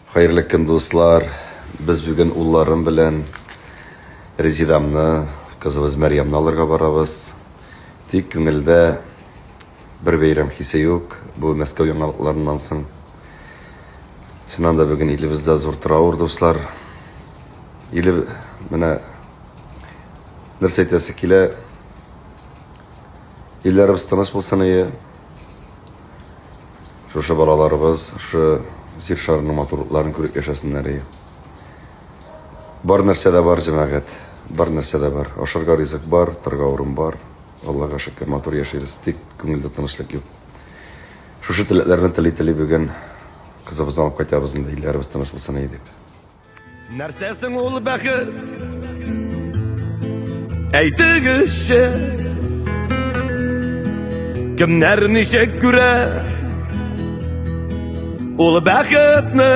Хәерле көн, дуслар! Без бүген улларым белән Резидамны, кызыбыз Мәрьямне алырга барабыз. Тик күңелдә бер бәйрәм хисе юк бу Мәскәү яңалыкларыннан соң. Чыннан да бүген илебездә зур траур, дуслар. Иле менә нәрсә әйтәсе килә? Илләребез тыныч булсын ие. Шушы балаларыбыз, шушы җир шарының матурлыкларын күреп яшәсеннәр ие. Бар нәрсә дә бар, җәмәгать. Бар нәрсә дә бар. Ашарга ризык бар, торырга урын бар. Аллага шөкер, матур яшибез. Тик күңелдә тынычлык юк. Шушы теләкләрне тели-тели бүген кызыбызны алып кайтабыз инде, илләребез тыныч булсын иде дип. Нәрсә соң ул бәхет? Әйтегезче. Кемнәр ничек күрә? Ул бәхетне.